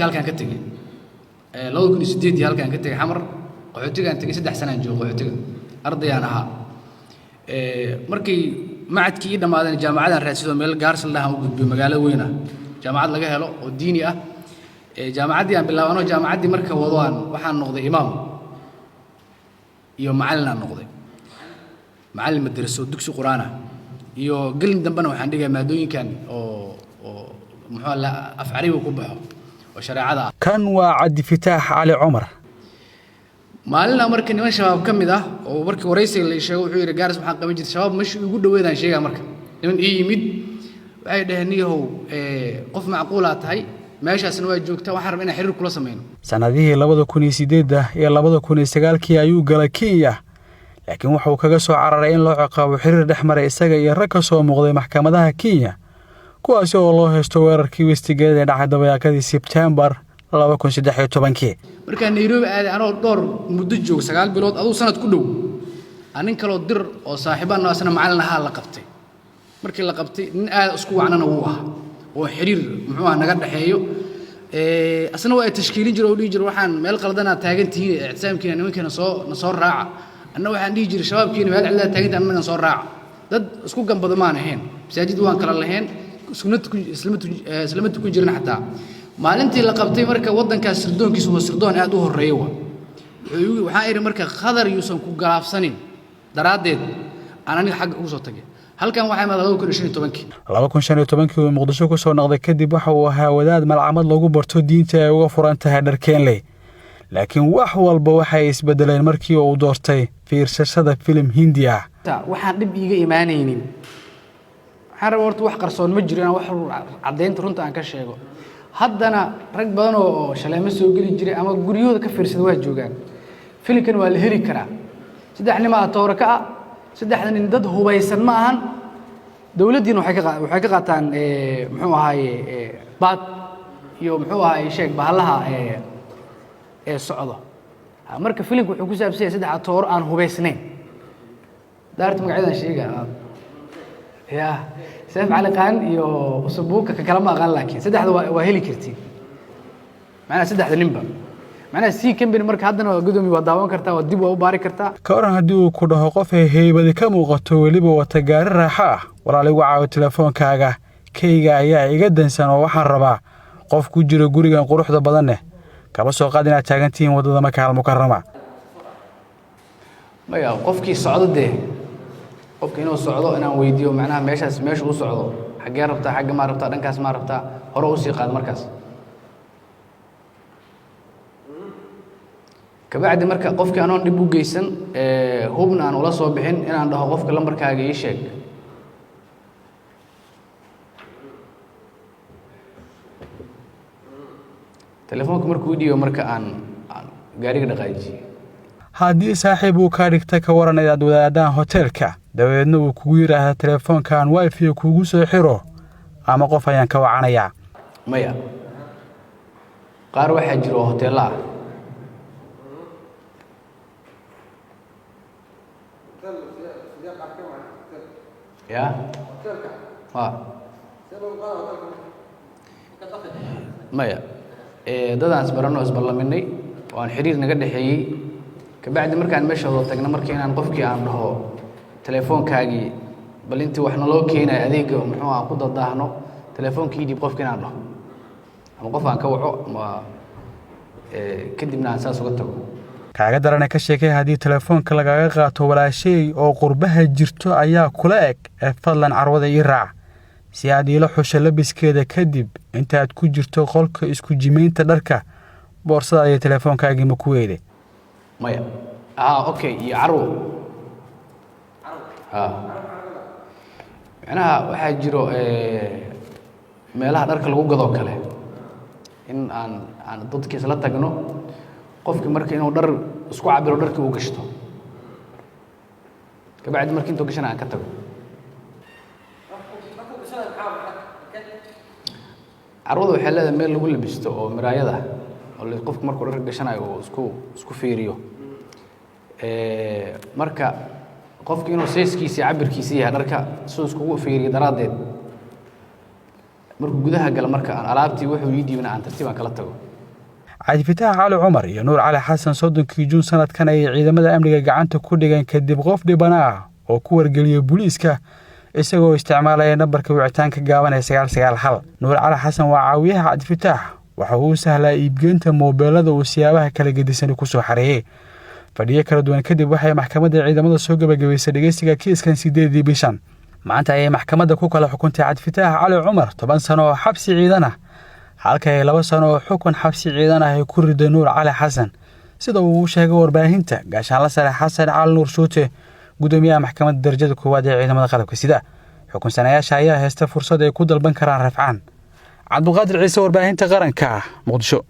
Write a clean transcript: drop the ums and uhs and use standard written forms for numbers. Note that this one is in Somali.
Halkaan ka tegey 2008-dii, halkaan ka tegey Xamar, qaxootigaan tegey. 3 sanaan joogo qaxootiga, ardayaan ahaa. Markay macadkii ii dhammaadeen, jaamacadaan raadsadoo meel Gaarsa la dhahan u gudbiyo, magaalo weyn ah, jaamacad laga helo oo diini ah. Jaamacaddii aan bilaabano, jaamacaddii marka wado, aan waxaan noqday imaam iyo macallin. Aan noqday macallin madraso, dugsi Qur-aan ah, iyo gelin dambena waxaan dhigaa maadooyinkan oo muxuu la af Carabiga ku baxo oo shareecada ah. Kan waa Cabdifataax Cali Cumar. Maalina marka niman Shabaab ka mid ah oo markii waraysiga la sheego, wuxuu yidhi: "Gaaris waxaan qaban jirtay Shabaab." Meeshii ugu dhoweedaan sheegaa. Marka niman ii yimid waxay dhaheen: "Niyahow, qof macquulaa tahay, meeshaasna waa joogtaa, waxaan rabaa inaan xiriir kula sameyno." Sannadihii 2008-da iyo 2009-kii ayuu galay Kenya, laakiin wuxuu kaga soo cararay in loo ciqaabo xiriir dhex maray isaga iyo rag ka soo muuqday maxkamadaha Kenya, kuwaasi oo loo haysto weerarkii Westgate ee dhacay dabayaaqadii Sebtembar 2013-kii. Markaan Nairobi aaday, anoo dhowr muddo joog, 9 bilood, aduu sanad ku dhow, nin kaloo Dir oo saaxiibaan asna macallin ahaa la qabtay. Markii la qabtay, nin aad isku wacnana wuu ahaa oo xiriir muxuu ah naga dhexeeyo. Asna waa ay tashkiilin jira oo dhihi jira: "Waxaan meel qaldanaa taagan tihiin, ictisaamkiina nimankiina soo na soo raaca." Anna waxaan dhihi jiray: "Shabaabkiina meel cidlaa taagantihin, annana soo raaca." Dad isku gambado maan ahayn, masaajid waan kala lahayn, islama tukan jirin xataa. Maalintii la qabtay marka, waddankaas sirdoonkiisu waa sirdoon aad u horreeya. Wa waxaan idhi marka khadar yuusan ku galaafsanin daraaddeed aan aniga xagga ugu soo tagay. Halkan waxaa imaada 2015-kii. 2015-kii uu Muqdisho ku soo noqday kadib, waxa uu ahaa wadaad malcamad lagu barto diinta ay uga furan tahay Dharkeenley, laakiin wax walba waxay isbedeleen markii uu doortay fiirsashada filim Hindi ah. Waxaan dhib iiga imaanaynin, waxaan rabaa horta wax qarsoon ma jiro, inaan wax caddaynta runta aan ka sheego. Haddana rag badan oo shaleemo soo geli jiray ama guryahooda ka fiirsada waa joogaan. Filimkan waa la heli karaa. Saddex nin atoore ka ah, saddexda nin dad hubaysan ma ahan. Dowladdiina waxay ka qaataan, muxuu ahaaye, baad iyo, muxuu ahaaye, sheeg bahallaha ee socdo. Marka filimka wuxuu ku saabsan yahay saddex atooro aan hubaysnayn. Daarta magacyadan sheega ya Seef Cali Qaan iyo Usubuuka, ka kale ma aqaan, laakiin saddexda waa heli kartiin, macnaha saddexda ninba, macnaha C company. Marka haddana waa gudoomiye, waa daawan kartaa, waa dib waa u baari kartaa. Ka waran haddii uu ku dhaho qof ay heybadi ka muuqato, weliba wata gaari raaxo ah: "Walaal, igu caawi telefoonkaaga, kayga ayaa iga dansan oo waxaan rabaa qof ku jira gurigan quruxda badanneh"? Kaba soo qaad inaad taagantihiin waddada Maka Almukarama. Maya, qofkii socdo dee, qofka inuu socdo inaan weydiiyo, macnaha meeshaas meesha u socdo, xaggee rabtaa, xagga maa rabtaa, dhankaas maa rabtaa, hore usii qaad. Markaas kabacdi marka qofkii anoon dhib u geysan, hubna aan ula soo bixin, inaan dhaho qofka: "Lambarkaaga ii sheeg." Telefoonka markuu dhiibo, marka aan gaariga dhaqaajiyey. Haddii saaxiib uu kaa dhigta, ka waran inaad wadaadaan hoteelka, dabeedna uu kugu yidhaahda: "Telefoonkan wifi kuugu soo xiro ama qof ayaan ka wacanayaa"? Maya, qaar waxaa jira oo hoteello ah. Ya wa maya, dadaan isbaranno, isballaminay oo aan xiriir naga dhexeeyey, kabacdi markaan meesha wada tagna, marka inaan qofkii aan dhaho: "Telefoonkaagii bal intii wax naloo keenayo, adeega muxuu aan ku dadaahno, telefoonka ii dhiib," qofki inaan dhaho ama qof aan ka waco ama kadibna aan saas uga tago. Kaaga darana, ka sheekay haddii telefoonka lagaga qaato: "Walaashay oo qurbaha jirto ayaa kula eg ee fadlan carwada ii raac si aad iila xusho labiskeeda." Kadib intaad ku jirto qolka isku jimaynta dharka, boorsada iyo telefoonkaagii ma ku weyday? Maya. Okay, iyo carwo ha, macnaha waxaa jiro meelaha dharka lagu gadoo kale in aan dadka isla tagno, qofkii marka inuu dhar isku cabiro, dharkii uu gashto, kabacdi marki intuu gashana aan ka tago. Carwada waxay leedahay meel lagu labisto oo miraayada oo qofku markuu dharka gashanayo uu isku fiiriyo. Marka qofki inuu sayskiisa iyo cabirkiisa yahay dharka siduu iskugu fiiriyo daraaddeed. Markuu gudaha gala, marka aan alaabtii wuxuu ii dhiibna aan tartiib aan kala tago. Cabdifitaax Cali Cumar iyo Nuur Cali Xasan 30kii Juun sanadkan ayay ciidamada amniga gacanta ku dhigeen, kadib qof dhibana ah oo ku wargeliyey booliiska isagoo isticmaalaya nambarka wicitaanka gaaban ee 991. Nuur Cali Xasan waa caawiyaha Cabdifitaax. Waxa uu u sahlaa iibgeynta moobeelada uu siyaabaha kala gedisani ku soo xareeyey. Fadhiyo kala duwan kadib, waxay maxkamadda ciidamada soo gebagabaysay dhegeysiga kiiskan 8dii bishan. Maanta ayay maxkamadda ku kala xukuntay Cabdifitaax Cali Cumar 10 sano oo xabsi ciidan ah, halka ay 2 sano oo xukun xabsi ciidan ah ay ku riday Nuur Cali Xasan, sida uu u sheegay warbaahinta gaashaanla sare Xasan Cali Nuur Shuute, gudoomiyaha maxkamadda darajada koowaad ee ciidamada qalabka sida. Xukunsanayaasha ayaa haysta fursad ay ku dalban karaan rafcaan. Cabduqaadir Ciise, warbaahinta qaranka, Muqdisho.